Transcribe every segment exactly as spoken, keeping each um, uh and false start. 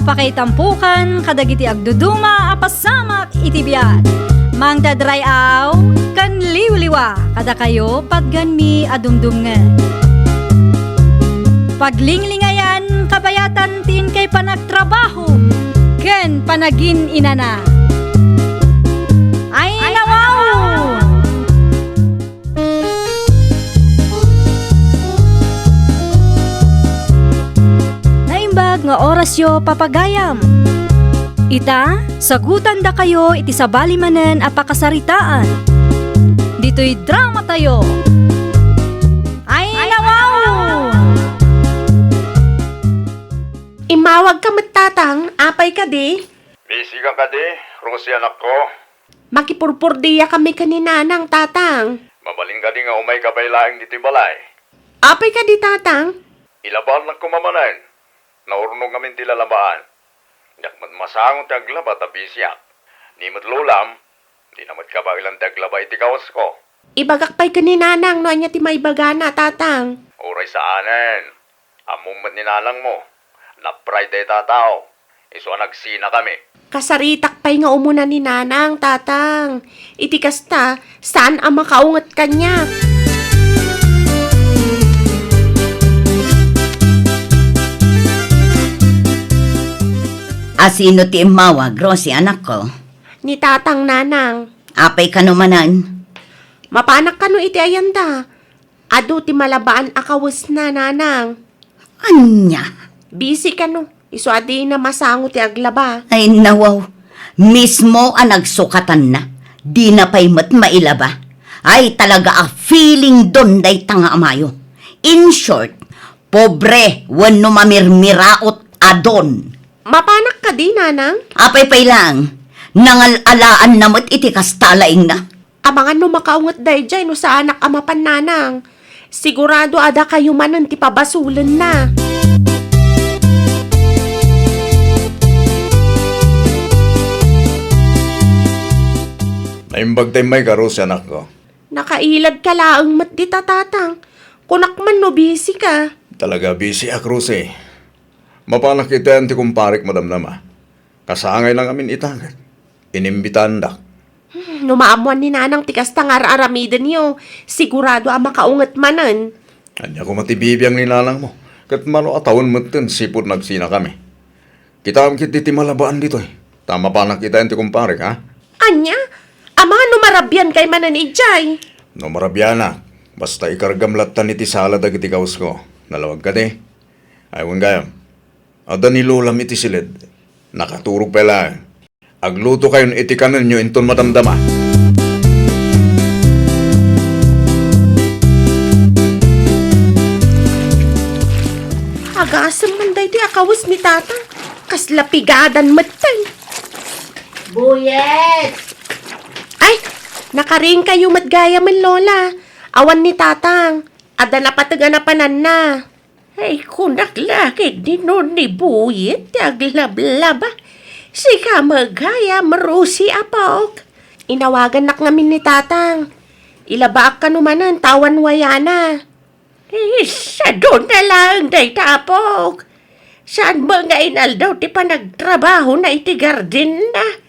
Pakaitampokan kadagiti agduduma a pasamak iti biag. Mangted ray-aw ken liwliwa kadakayo patganmi a dumdumngeg. Paglinglingayan kabayatan ti inkay panagtrabaho ken panagin-inana. Ay, nawaw! Naimbag nga orasyo, papagayam. Ita, sagutandakayo iti sabali manen a pakasaritaan. Ditoy dramatayo. Ay, nawaw! Immawagka met, Tatang. Apay kadi? Busy ka kadi, Rosie, anakko? Makipurpurdiakami ken ni Nanang, Tatang. Mabalin kadi nga umayka pay laeng ditoy balay? Apay kadi, Tatang? Ilabaannak koma manen. Naurnog ngamin ti lalabaan. Diak met masango ti aglaba ta bisiak. Ni met lolam, dina met kabaelan ti aglaba iti kawasko. Ibagak pay ken ni Nanang no ania ti maibagana, Tatang. Uray saanen. Ammom met ni nanangmo, napray dayta a tao, isu a nagsinakami. Kasaritak pay nga umuna ni Nanang, Tatang. Iti kasta, saan a makaunget kaniak. A sino ti immawag, Rosie, anakko? Ni Tatang, Nanang. Apay kano manen? Mapanak kano iti ayanda? Adu ti malabaan a kawesna, Nanang. Ania? Busy kano. Isu a dina masango ti aglaba. Ay, nawaw. Mismo a nagsukatanna. Dina pay met mailaba. Ay, talaga a feeling don dayta nga amayo. In short, pobre wenno mamirmiraot a don. Mapanak kadi, Nanang? Apay pay laeng. Nangal-alaanna met iti kasta a laingna. Amangan no makaunget daydiay no saanak a mapan, Nanang. Sigurado a dakayo manen ti pabasolenna. Naimbag ta immayka, Rosie, anakko. Nakailagka laeng met dita, Tatang. Kunak man no busy ka. Talaga busyak, Rosie. Mapanak itaen ti kumparek madamdama. Kasangayna ngamin ita ket inimbitaandak. Hmm, no maammoan ni Nanang ti kasta nga ar-aramidenyo, sigurado a makaunget manen. Ania koma ti bibiang ni nanangmo? Ket mano a tawen metten sipud nagsinakami. Kitaem ketdi ti malabaan ditoy, ta mapanak itaen ti kumparek, ha? Ania? Amangan no marabiankay manen idiay? No marabianak, basta ikargam lattan iti sala dagiti kawesko. Nalawag kadi? Ay, wen gayam. Adda ni lolam iti siled. Nakaturog pay laeng. Aglutokayon iti kanenyo inton madamdama. Agasem man daytoy a kawes ni Tatang. Kasla pigadan metten. Buyet! Ay, nakarinkayo met gayamen, Lola. Awan ni Tatang. Adda napateg a napananna. Ay, kunak la ketdi no ni Buyet ti aglablaba. Sika met gayam, Rosie, apok. Inawagannak ngamin ni Tatang. Ilabaak kano manen ta awan wayana. Eh, saduna laeng dayta, apok. Saan met nga inaldaw ti panagtrabahona iti gardenna?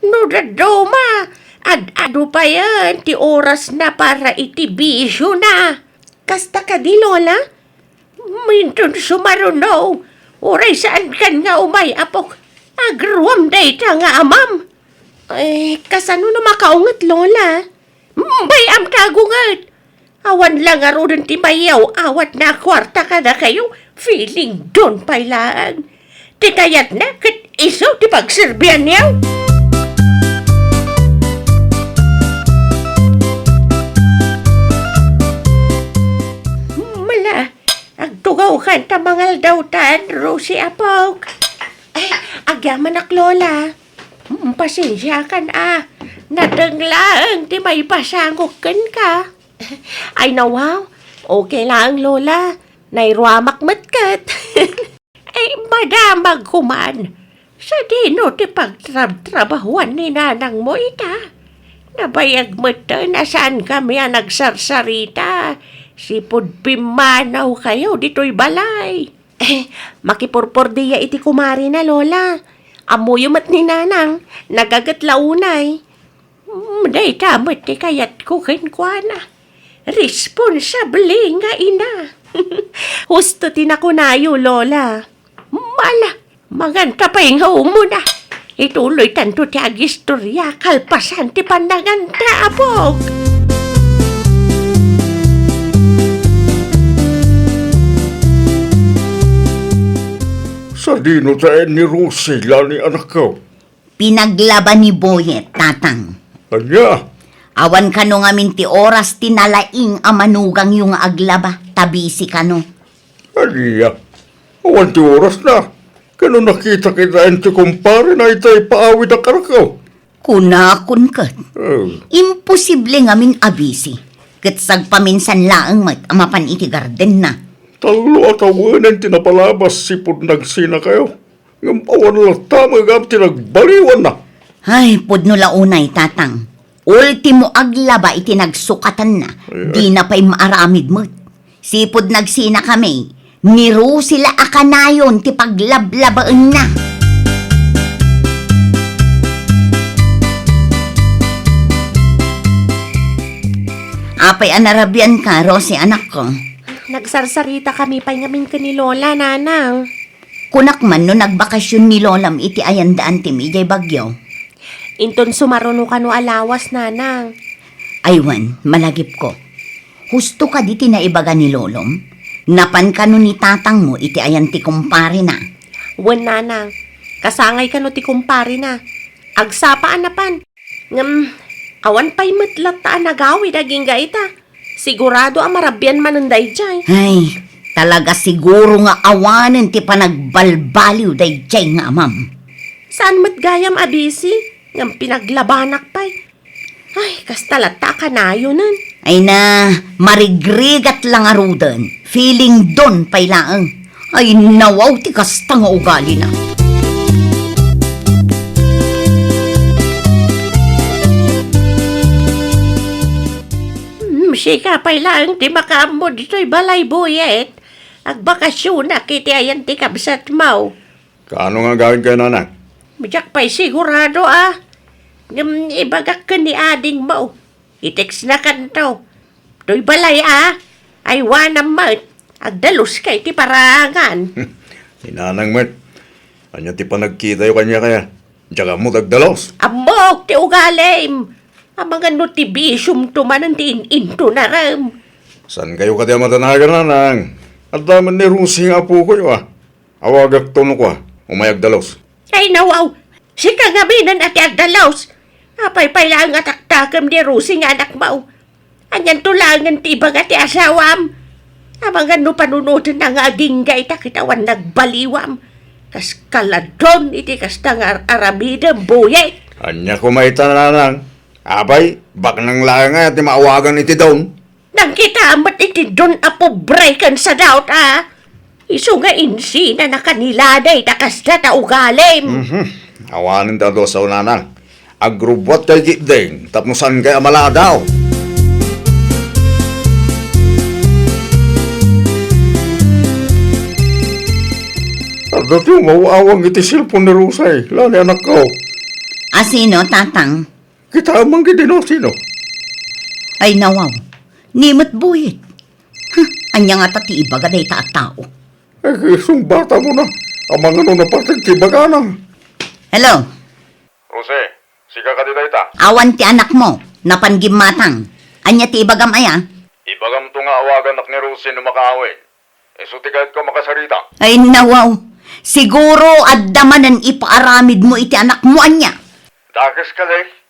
No dadduma, ad-adu payen ti orasna para iti bisiona. Kasta kadi, Lola? Minton sumaruno, uray saankan nga umay, apok. Agruam dayta nga amam. Eh, kasano no makaunget, Lola? Bay-am ta agunget. Awan la ngaruden ti mayaw-awatna a kuarta kadakayo, feeling don pay laeng. Ti kayatna ket isu ti pagserbianyo. Mala, agtugawkan ta mangaldawtan, Rosie, apok. Ay, agyamanak, Lola. Hmm, pasensiakan a. Nateng laeng ti maipasangok kenka. Ay, nawaw. Okay laeng, Lola. Nairuamak met ket. Ay, madamag koman. Sadino ti pagtrabtrabahuan ni nanangmo ita? Nabayag metten a saankami a nagsarsarita. Sipud pimmanawkayo ditoy balay. Eh, makipurpordiya iti kumarina, Lola. Ammoyo met ni Nanang, nagaget la unay. Mm, dayta met ti kayatko kenkuana. Responsable nga ina. Husto ti nakunayo, Lola. Mala, manganta pay nga umuna. Ituloytanto ti agistoria kalpasan ti pannanganta, apok. Sadino taen ni Rosie la ni anakko? Pinaglaba ni Boyet, Tatang. Ania? Awan kano ngamin ti oras ti nalaing a manugangyo nga aglaba, ta busy kano. Ania? Awan ti orasna. Kano nakita kitaen ti kumparena ita ipaawid a karkaw? Kunakon ket, eh, imposible ngamin a busy. Ket sagpaminsan laeng met a mapan iti gardenna. Tallo a tawenen ti napalabas sipud nagsinakayo. Ngem awan latta met ti nagbaliwanna. Ay, pudno la unay, Tatang. Ultimo aglaba iti nagsukatanna, ay, ay, dina pay maaramid met. Sipud nagsinakami, ni Rosie la a kanayon ti paglablabaenna. Apay a narabianka, Rosie, anakko? Nagsarsaritakami pay ngamin ken ni Lola, Nanang. Kunak man no nagbakasyon ni Lolam iti ayan da Antim idiay Baguio. Inton sumaruno kano a lawas, Nanang. Ay wen, malagipko. Husto kadi ti naibaga ni Lolom? Napan kano ni tatangmo iti ayan ti kumparena? Wen, Nanang. Kasangay kano ti kumparena. Agsapa a napan. Ngem, awan pay met latta a nagawid agingga ita. Sigurado a marabian manen daydiay. Ay, talaga siguro nga awanen ti panagbalbaliw daydiay nga amam. Saan met gayam a busy, ngem pinaglabanak pay. Ay, kasta latta a kanayonen. Ay na, marigrigat la ngaruden. Feeling don pay laeng. Ay, nawaw ti kasta nga ugalina. Hmm, sika pay laeng ti makaammo ditoy balay, Boyet. Agbakasyonak iti ayan ti kabsatmo. Kaano nga agawidkayo, Nanang? Diak pay sigurado a. Ngem ibagak ken ni adingmo. I-textnakanto. Toy balay a. Aywanam met. Agdaluska iti paraangan. Ni Nanang met. Ania ti panagkitayo kaniak aya? Diak ammo ti agdalus. Ammok ti ugalim. Amangan no ti bisiomto manen ti in-intonarem. Saankayo kadi a madanagan, Nanang? Adda met ni Rosie nga apokoyo a. Awagakto no kua, umay agdalus. Ay, nawaw! Sika ngaminen a ti agdalus! Apay pay laeng a taktakem ni Rosie nga anakmo? Anianto laengen ti ibaga ti asawam? Amangan no panunotenna nga agingga ita ket awan nagbaliwam. Kas kaladon iti kasta nga ar-aramidem, Boyet! Ania koma ita, Nanang? Apay, baknang laeng aya ti maawagan iti don? Nangkitam met iti don a pobre ken sadaot a. Isu nga insinanaka ni Lada ita kasdiay a ugalim. Mhm. Awanen ti adu a sao, Nanang. Agrubbuatkay ketdin tapno saankayo a maladaw. Adda ti umaw-awang iti cellphone ni Rosie, la ni anakko. A sino, Tatang? Kitaem man ketdin no sino. Ay, nawaw. Ni met Boyet. Huh, ania ngata ti ibaga dayta a tao? Eh, sungbatamona. Amangan no napateg ti ibagana. Hello? Rosie, sika kadi dayta? Awan ti anakmo. Napan gimmatang. Ania ti ibagam aya? Ibagamto nga awaganak ni Rosie no makaawid. Isu ti kayatko a makasarita. Ay, nawaw. Siguro adda manen ipaaramidmo iti anakmo, ania? Dakes kadi?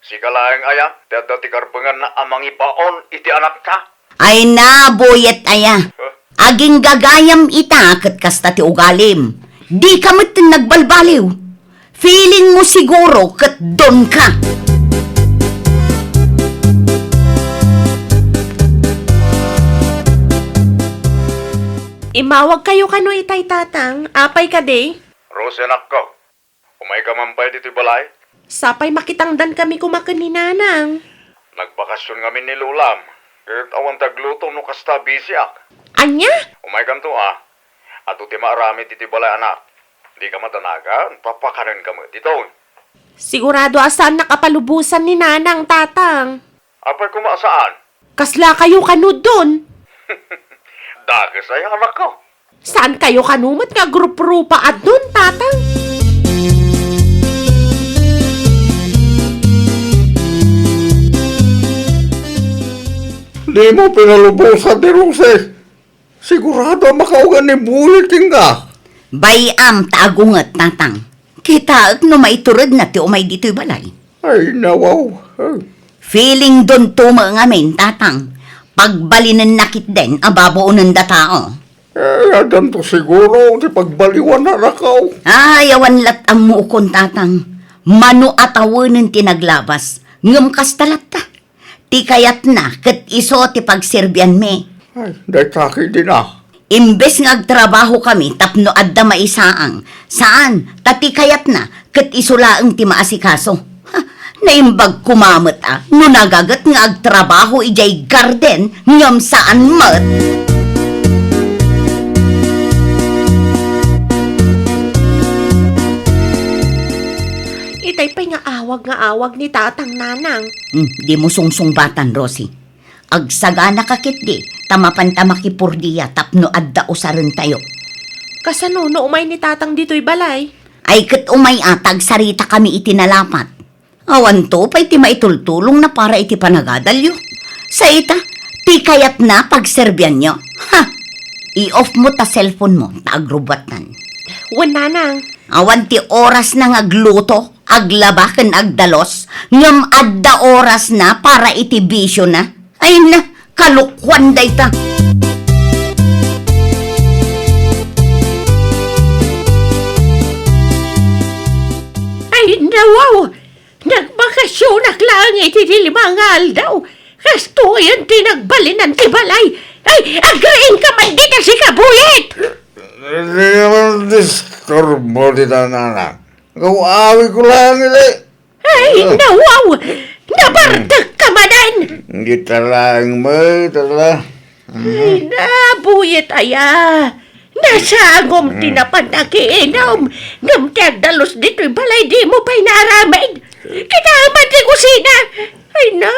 Sika laeng aya ti adda ti karbenganna a mangibaon iti anakta? Ay na, Boyet aya. Huh? Aginggagayam ita ket kasta ti ugalim. Dika metten nagbalbaliw. Feeling mo siguro ket don ka. Immawagkayo kano itay, Tatang? Apay kadi? Rosie, anakko, umayka man pay ditoy balay? Sapay makitangdankami koma ken ni Nanang. Nagbakasyon ngamin ni Lolam, ket awan ti agluto no kasta a bisiak. Ania? Umaykanto a. Adu ti maaramid ditoy balay, anak. Dika madanagan, papakanenka met diton. Sigurado a saannak a palubosan ni Nanang, Tatang. Apay koma a saan? Kaslakayo kano don? Dakes aya, anakko. Saankayo kano met nga agruprupa a don, Tatang? Dimo pinalubosan ni Rose. Sigurado a makaugan ni Boyet kenka. Bay-am ta agunget, Tatang. Kitaek no maituredna ti umay ditoy balay. Ay, nawaw. Ay. Feeling don to met ngamin, Tatang. Pagbalinenna ketdin a babaonen datao. Eh, addanto siguro ti pagbaliwan, anakko. Ay, awan lat' ammokon, Tatang. Mano a tawenen ti naglabas. Ngem kasta latta. Ti kayatna ket isu ti pagserbianmi. Ay, dayta ketdin a. Imbes nga agtrabahokami tapno adda maisaang, saan, ta ti kayatna ket isu laeng ti maasikaso. Ha, naimbag koma met a no nagaget nga agtrabaho idiay garden ngem saan met. Itay pay nga awag nga awag ni Tatang, Nanang. Hmm, dimo sungsungbatan, Rosie. Agsaganaka ketdi, ta mapanta makipurdia tapno adda usarentayo. Kasano no umay ni Tatang ditoy balay? Ay ket umay a ta agsaritakami iti nalapat. Awanto pay ti maitultulongna para iti panagadalyo. Sa ita, ti kayatna pagserbianyo. Ha! I-off mo ta cellphone mo, ta agrubbuattan. Wen, Nanang. Awan ti orasna nga agluto, aglaba ken agdalus, ngem adda orasna para iti bisiona. Ay na, kalokuan dayta. Ay, nawaw! Nagbakasionak laeng iti lima nga aldaw. Kastoyen ti nagbalinan ti balay. Ay, agriingka man dita, sika, Boyet! Di naman disturbo dita, Nanang. Gaw-awigko laeng iti. Ay, nawaw! Nabartekka manen! Dita laeng met, ala. Ay, na, Boyet aya. Nasangom ti napan nakiinum. Ngem ti agdalus ditoy balay, dimo pay naaramid. Kita man ti kusina. Ay na,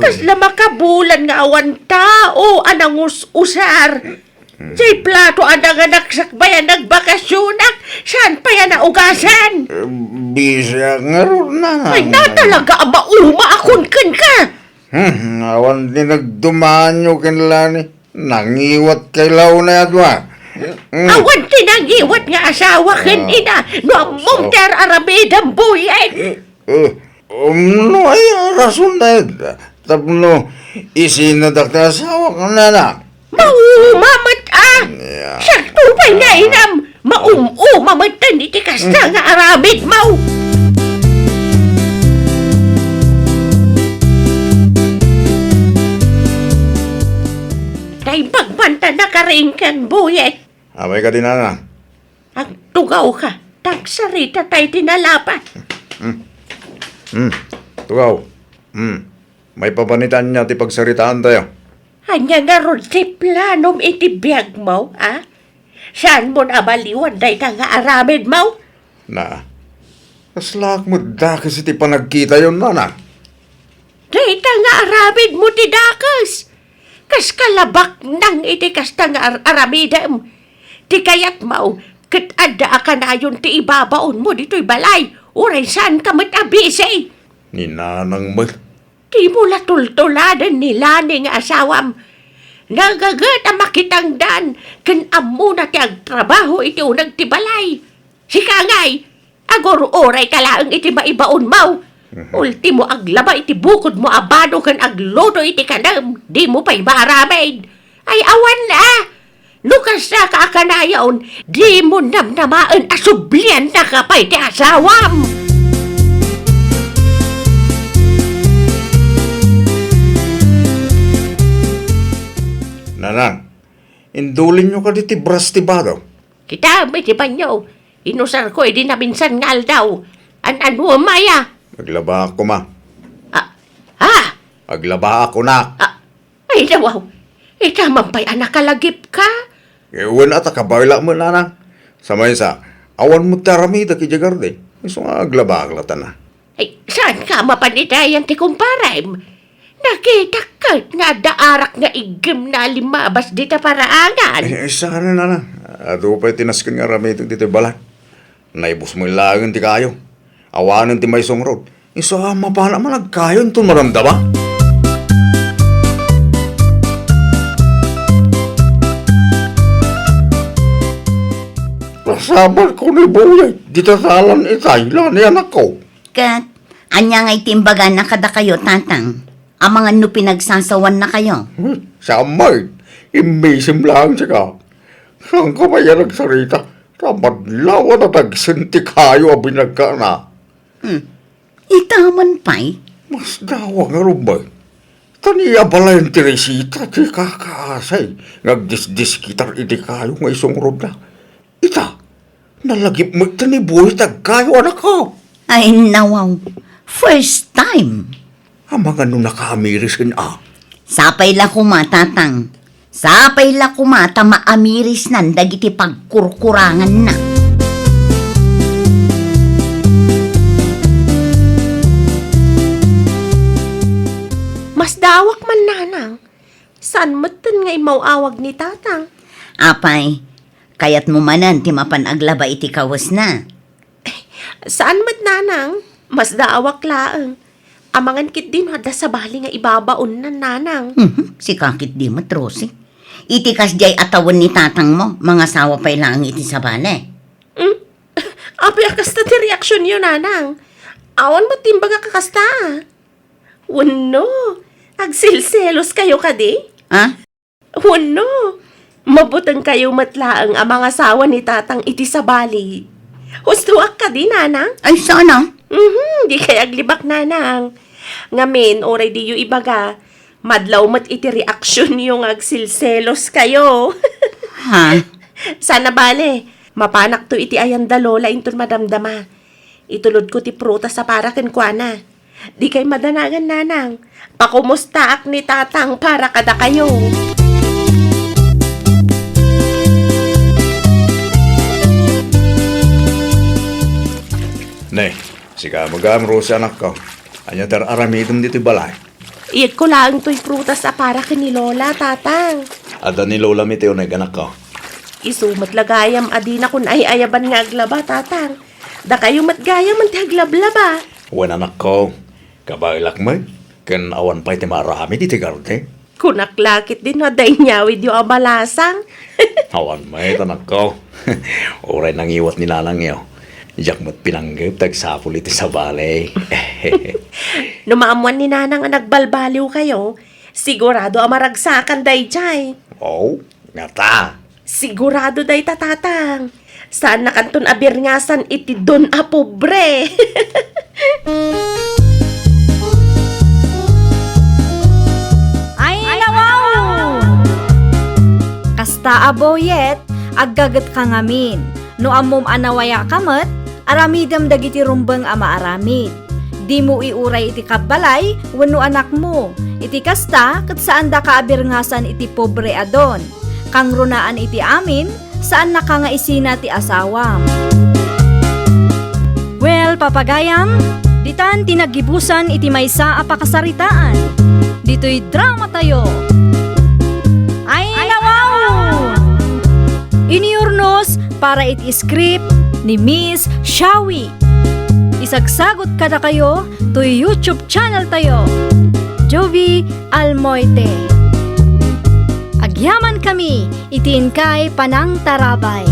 kasla makabulan nga awan tao a nangus-usar. Jay plato a nanganak sakbay a nagbakasionak, saan pay a naugasan? Eh, bisiak ngarud, Nanang. Ay na, talaga a mauma a kun kenka. Hmm, awan ti nagdumanyo ken Lani. Nangiwat kay launay a dua. Hmm. Awan ti nangiwat nga asawa ken ina. No ammom ti ar-aramidem, Boyet. Eh, eh, um, no aya a rason dayta? Tapno isinadak ti asawak, Nanang. Mauma met a! Yeah. Siak to pay nga inam, maum-uma met iti kasta nga aramidmo. Naimbag man ta nakaringken, Boyet. Apay kadi, Nanang? Agtugawka, ta agsarita tayo ti nalapat. Hmm. Hmm. Tugaw. Hmm. Maipapan ita ania ti pagsaritaan tayo? Ania ngarud ti planom iti biagmo, a? Saanmon a baliwan dayta nga aramidmo? Na, kaslaak met dakes iti panagkitayon, Nanang. Dayta nga aramidmo ti dakes. Kas kalabaknang iti kasta nga ar-, aramidem. Ti kayatmo, ket adda a kanayon ti ibabaonmo ditoy balay, uray saanka met a bisi. Ni Nanang met. Dimo la tultuladen ni Lani nga asawam. Nagaget a makitangdan ken ammona ti agtrabaho iti uneg ti balay. Sika ngay, agur-urayka laeng iti maibaonmo. Mhm. Ultimo, aglaba iti bukodmo a bado ken agluto iti kanem, dimo pay maaramid. Ay, awan la! No kasta ka a kanayon, dimo namnamaen a subliannaka pay ti asawam! Nanang, indulinyo kadi ti bras ti bado? Kitaem iti banio, inusarko idi naminsan nga aldaw. An-anuem aya? Aglabaak koma. Ah, ah! Aglabaak, kunak. Ah, Ay, dawaw! Ita man pay a nakalagipka? Eh, wen a ta kabaelak met, nanang. Sa maysa, awan met ti aramidek idiay garden. Isu nga aglabak lattan a. Ay, saanka a mapan iti ayan ti kumparem? Nakitak ket nga adda arak nga iggemna a limmabas dita paraangan. Eh, saan, nanang. Adu pay ti nasken nga aramidek ditoy balay. Naibus met laengen ti kayo. Awanen ti maisungrod. Isu a mapanak man agkayo inton madamdama. Nasabalko ni Boyet, dita salan itay, la ni anakko. Ket, ania ngay ti imbagana kadakayo, Tatang? Amangan no pinagsasawannakayo. Hmm, saan met, immisim laeng sika. Saanka pay a nagsarita, ta madlaw a nadagsen ti kayo a binagkana. Hmm. Ita man pay? Masdaaw ngarud met. Ta ni abalayen ti resita ti kakaasay nga agdisdiskitar iti kayo nga isungrodna. Ita, nalagip met ti ni Boyet agkayo, anakko. Ay, nawaw. First time. Amangan no nakaamiris ken a. Sapay la koma, Tatang. Sapay la koma ta maamirisnan dagiti pagkurkuranganna. Masdaawak man, nanang. Saan metten nga immaw-awag ni Tatang? Apay, kayatmo manen ti mapan aglaba iti kawesna? Saan met, nanang. Masdaawak laeng. Amangan ketdi no adda sabali nga ibabaonnan, nanang. Mhm, sika ketdi met, Rosie. Iti kasdiay a tawen ni tatangmo, mangasawa pay laeng iti sabali. Hmm? Apay a kasta ti reaksionyo, nanang? Awan met ti imbagak a kasta. Wenno, agselseloskayo kadi? Ah? Wenno, mabutengkayo met laeng a mangasawa ni tatang iti sabali. Hustoak kadi, nanang? Ay, sana. Mhm, dikay aglibak, nanang. Ngamin, uray diyo ibaga, madlaw met iti reaksionyo nga agselseloskayo. Ha? Sana bale, mapanakto iti ayan da Lola inton madamdama. Itulodko ti prutas a para kenkuana. Dikay madanagan, nanang. Pakumustaak ni tatang para kadakayo. Ne, sika met gayam, Rosie, anakko. Ania ti ar-aramidem ditoy balay? Iyegko laeng toy prutas a para ken ni Lola, tatang. Adda ni Lolam iti uneg, anakko. Isu met la gayam a dinakon ay-ayaban nga aglaba, tatang. Dakayo met gayam ti aglablaba. Wen, anakko, kabaelak met, ken awan pay ti maaramid iti garden. Kunak la ketdi no adda inyawidyo a balasang. Awan met, anakko. Uray nangiwat ni nanangyo, diak met pinanggep ti agsapul iti sabali. No maammoan ni nanang a nagbalbaliwkayo, sigurado a maragsakan daydiay. Oh, ngata. Sigurado dayta, tatang. Saannakanton a birngasan iti don a pobre. Ay, nawaw! Kasta a Boyet, aggagetka ngamin. No ammom a nawayaka met, aramidem dagiti rumbeng a maaramid. Dimo iuray iti kabbalay wenno anakmo. Iti kasta, ket saandaka a birngasan iti pobre a don. Kangrunaan iti amin, saannaka nga isina ti asawam. Well, papagayam, ditan ti naggibusan iti maysa a pakasaritaan. Ditoy dramatayo. Ay, nawaw! Iniurnos para iti script ni Miss Shawi. Isagsagut kadakayo toy YouTube channel tayo, Jovie Almoite. Agyaman kami iti inkay panangtarabay.